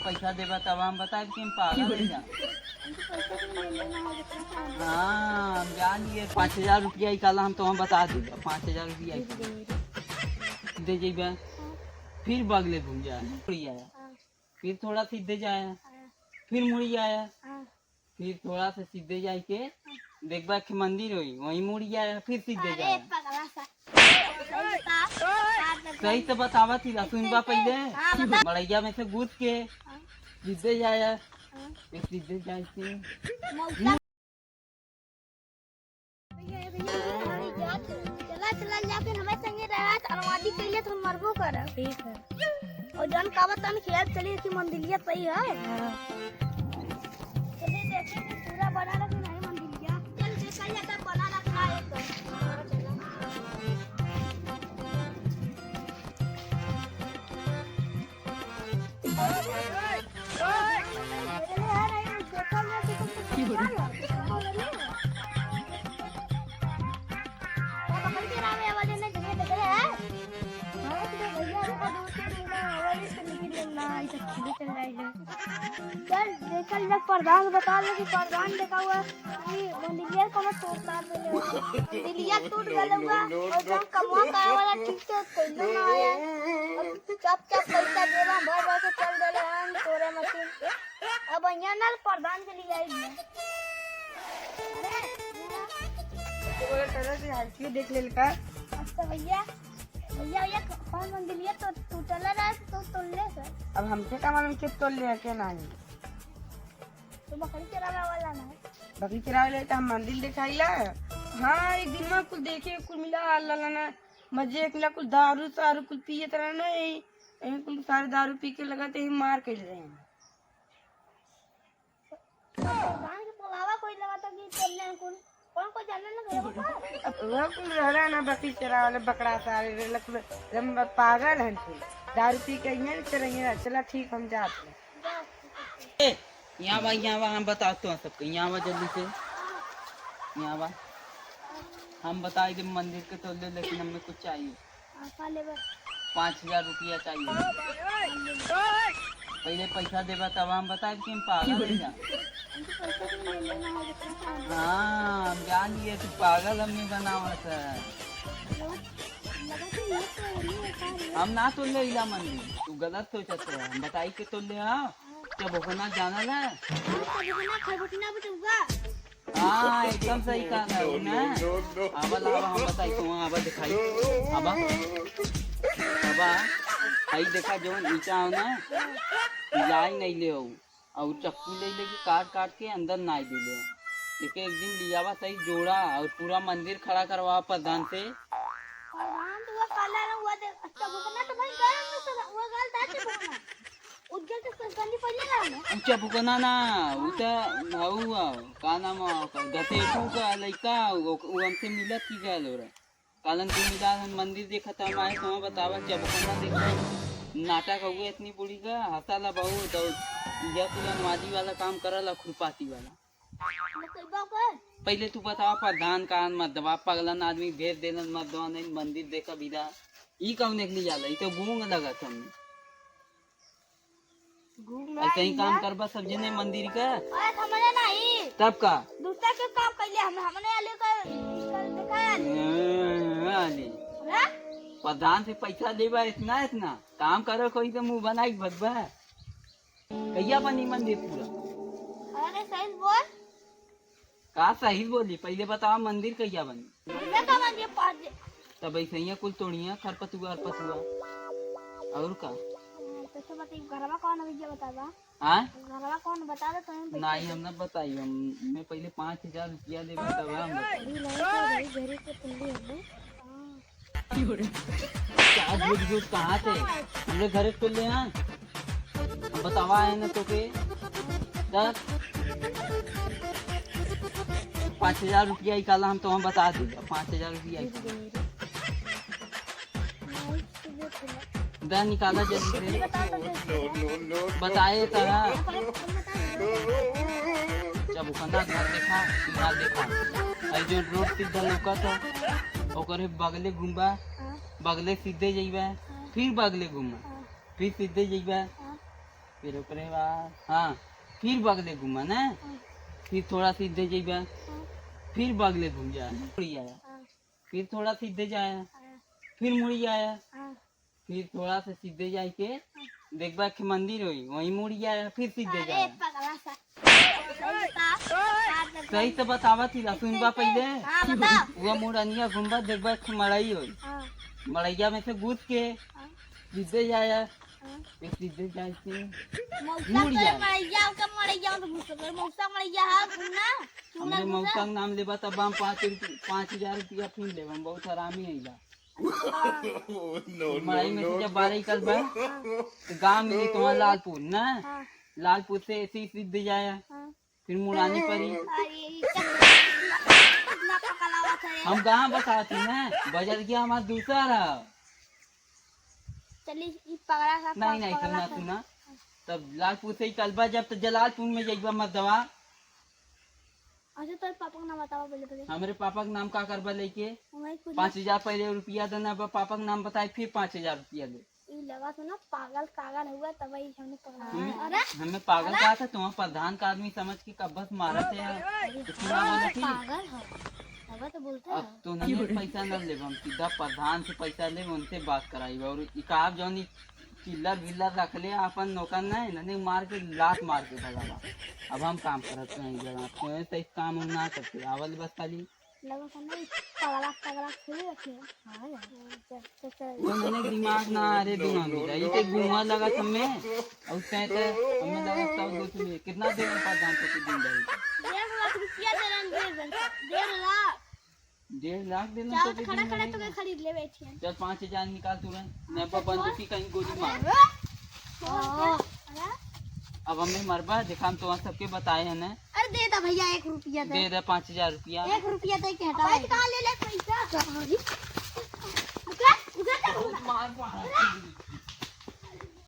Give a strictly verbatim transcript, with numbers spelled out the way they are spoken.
पैसा देबा तब हम बताइब कि हम पागल है क्या? हमको पैसा भी नहीं लेना है, लेकिन हाँ। हाँ, हम जान लिए, पाँच हजार रुपया निकाला, हम तो हम बता देबा, पाँच हजार रुपया दे जइबा, फिर बगले घूम जाए, मुड़ी आया, हाँ। फिर थोड़ा सीधे जाया, हाँ। फिर मुड़ी आया, हाँ। फिर थोड़ा सा सीधे जाए के देखबा कि मंदिर होई, वहीं मुड़ी आया, फिर सीधे अरे जाया। पगला सा। सही बता। सही तो बतावा थी, सुनबा पहले। हाँ, बता। मड़ैया में से घुस के हाँ। सीधे जाया, हाँ। फिर सीधे जाए के मौका। चला, चला, जा, फिर हमारे संगे रहा, तो अनवादी के लिए तो हम मरबो करब। ठीक है। और जौन का बतन खेत चली कि मंदिलिया सही है। हाँ। चलिए देखे कि पूरा बना रहा कि नहीं मंदिलिया। चल देखा जाता बना रखा है तो। चल, देखल जाए, प्रधान बता दे कि प्रधान देखा हुआ कि मंदिलिया कौनो तोड़ तार देले। मंदिलिया टूट गल हुआ और जौन कमवा करे वाला ठीक से कइले ना आया। अब चुपचाप पैसा देबा, भर भर के चल देले हन तोरे मशीन। अब यहाँ ना प्रधान के लिए आई है। अरे, तो बोला, चलो, से हाइटियो देख लेल का। अच्छा भैया, भैया, भैया, कौन मंदिलिया तो टूटल रहा, तो तोड़ ले सर। अब हमसे का मालूम के तोड़ ले के नहीं। तो बकरी चरावे वाला ना है। बकरी चरावे ले तो हम मंदिर दिखाइला। हाँ, एक दिन में कुल देखे, कुल मिला हाल लाला ना, मजे एक मिला कुल दारू सारू कुल पिए तरह ना, यही, यही कुल सारे दारू पी के लगा ते ही मार कइले रहे। प्रधान के बुलावा कोई लगा था कि चल जाए कुल। कौन कोई जाने ना गया बता। अब वो कुल रहला ना बकरी चरावे वाले बकरा सारे रहला कुल, हम पागल हैं कुल। दारू पी के इहाँ चलेंगे ना। चला ठीक, हम जात हैं। ए, यहाँ बा, यहाँ बा, हम बताओ तो सबके, यहाँ बा जल्दी से, यहाँ बा। हम बताई जब मंदिर के तोड़ ले, लेकिन हमें कुछ चाहिए। हाँ, का लेबे? पाँच हजार रुपया चाहिए। पहले पैसा देबा तब हम बताए कि हम पागल हैं क्या? हमको पैसा भी नहीं लेना है, लेकिन हाँ। हाँ, हम जान लिए तू पागल हमने बनावत है। लगा, लगा कि ये तो नहीं है, का रे? हम ना तोड़ ले इला मंदिर, तू गलत सोचत है। हम बताई के तोड़ ले, हाँ। चबोकना जाना ना? हाँ, चबोकना खरबोटना बचौगा। हाँ, एकदम सही कहा था, ना? आवा, लावा, हम बताई तो, आवा, दिखाई। आवा। आवा। आई देखा, जौन ईंटा हो ना, लाई नहीं ले हो। और चक्कू ले लेके काट, काट के अंदर नाई दे ले। एक, एक दिन लियावा सही जोड़ा और पूरा मंदिर खड़ा करवा प्रधान से। प्रधान तो वो काला ना हुआ दे, अच्छा, वो करना तो भाई गरम में से, वो गल दाचे वो करना। उज्जर तो कंदी पड़ले ना हमें। ऊंचा फुकना ना, उ त हऊ, का नाम है ओकर? गतेटू का लइका, उ, उ हमसे मिलत की गल हो रहा। कालन तू मिला, हम मंदिर देखत हम आए, तो बतावा, चबकना देखा। नाटक हुए इतनी बूढ़ी का, हंसा ला बहुत, और यह तू अनवादी वाला काम करा ला, खुरपाती वाला। पहले तू बतावा, प्रधान का मर्दवा, पगलन आदमी भेज देलन मर्दवा, नहीं मंदिर देखा बिदा। ई कौन एक ली जाला, ई तो गूंग लगत हम। घूम ऐसे ही रहा काम है। करबा सब जने मंदिर का। अरे समझे नहीं। तब का? दूसरा के काम कैले हम, हमने आलू का, का दिखाया नहीं। ए, आली। हाँ? प्रधान से पैसा लेबा इतना, इतना। काम करो कोई तो मुंह बनाई के भगबा। कहिया बनी मंदिर पूरा? अरे सही बोल। का सही बोली, पहले बतावा मंदिर कहिया बनी? मंदिर का बन गया पाँच दिन। तब ऐसे ही कुल तोड़िया, खरपतुआ, अरपतुआ। और का? हाँ, तो, तो बताइए, घरवा कौन है, भैया बतावा। हाँ? घरवा कौन बता दे, तो हम नहीं, हम ना बताई, हम, मैं पहले पाँच हजार रुपया देबे, तब हम बताई। अभी नहीं, तो अभी घरे के तुल्ली है ना। हाँ। का झूठ झूठ कहाँ थे? हमरे घरे तो ले आ। हम बतावा है ना तो के। दस। पाँच हजार रुपया निकाला, हम तो हम बता देंगे। पाँच हजार रुपया निकाला। दस निकाला जल्दी से। बताए तो है। जब ओकना घर देखा, घर देखा। अरे जो रोड सीधा लौका था, ओकरे बगले घूमबा। बगले सीधे जइबा, हाँ। फिर बगले घूमबा, हाँ। फिर सीधे जइबा, हाँ। फिर ओकरे बाद, हाँ, फिर बगले घूमा ना, हाँ। फिर थोड़ा सीधे जइबा, हाँ। फिर बगले घूम जा, मुड़ी आया, हाँ। फिर थोड़ा सीधे जाया, हाँ। फिर मुड़ी आया, हाँ। फिर थोड़ा सा सीधे जाए के हाँ। देखबा एक मंदिर होई, वहीं मुड़ी आया, फिर सीधे अरे जाया। पगला सा। सही बता। सही तो बतावा थी, सुनबा पहले। हाँ, बताओ। वो मुड़निया घूमबा, देखबा एक मड़ई होई। हाँ। मड़ैया में से घुस के हाँ। सीधे जाया। हाँ। एक सीधे जाए के मौसा मुड़ के जाए। मड़ैया के मड़ैया में घुस के, मौसा मड़ैया है, घूमना, क्यों ना हमरे घूमना? मौसा के नाम लेबा तब हम पाँच रुपये, पाँच हजार रुपया फिर लेबा, हम बहुत हरामी है बा। अच्छा। Oh, no, no, मड़ई में से no, जब no। बाहर निकलबा, हाँ। तो गाँव मिली तुम्हारा लालपुर ना, हाँ। लालपुर से ऐसे ही सीधे जाया। हाँ। फिर मुड़ानी परी। अरे, ई चल, इतना पकड़ावा था रे। हम कहाँ बताती ना, बजरिया हमार दूसरा रहा। चली, ई पगला सा, नहीं, नहीं, पगला सुना, सा। सुना। तब लालपुर से ही चलबा, जब तो जलालपुर में जइबा मर्दवा। अच्छा, तोर पापा का नाम बतावा पहले, पहले। हमरे पापा का नाम का करबा लेके? वही पूछा। पाँच हजार पहले रुपया देना, अब पापा का नाम बताए, फिर पाँच हजार रुपया ले। ई लगा सुना, पागल कागल हुआ, तब ही हमने पकड़ा। हम्म, अरे? हमें पागल अरे? कहा था, तुम्हारा प्रधान का आदमी समझ के कब्बस मारा थे यार। अरे, इतना हाँ, बोला कि पागल है। अब तो बोलते अब हैं। तो नहीं पैसा न लेब, हम सीधा प्रधान से पैसा लेब, उनसे बात कराई। और ई का जौन ई चिल्लर विल्लर रख ले, आपन नौकर नहीं, नने मार के, लात मार के भगावा। अब हम काम करत नहीं जगह, तो ऐसे काम हम ना करते। आवल बस खाली लगो सा नहीं, पगला, पगला थोड़ी रखे हैं। हाँ यार। चल, चल, चल। तो मैंने दिमाग ना आ रे, दिमाग में जाई, ते घूमा लगा सब में, और तै, तै, हमें लगा सब दो तुम्हें, कितना देर में पास जान सकते दिन भर? डेढ़ लाख रुपया दे रहे हैं, डेढ़ लाख। डेढ़ लाख? डेढ़ लाख दे रहे हैं चाहो तो तो खड़ा, दिन खड़ा भर तो में? खरीद ले बैठी हैं। चल, पाँच हजार निकाल तुरंत, नहीं तो बंदूकी कहीं गोली मार। हाँ, हाँ। अब हमें मरबा, देखा हम तो सबके बताए हैं ना। अरे दे दे भैया, एक रुपया दे। दे दे पाँच हजार रुपया। एक रुपया दे के हटा। भाई, कहाँ ले ले पैसा? उधर, उधर जा। बहुत मार पड़ा।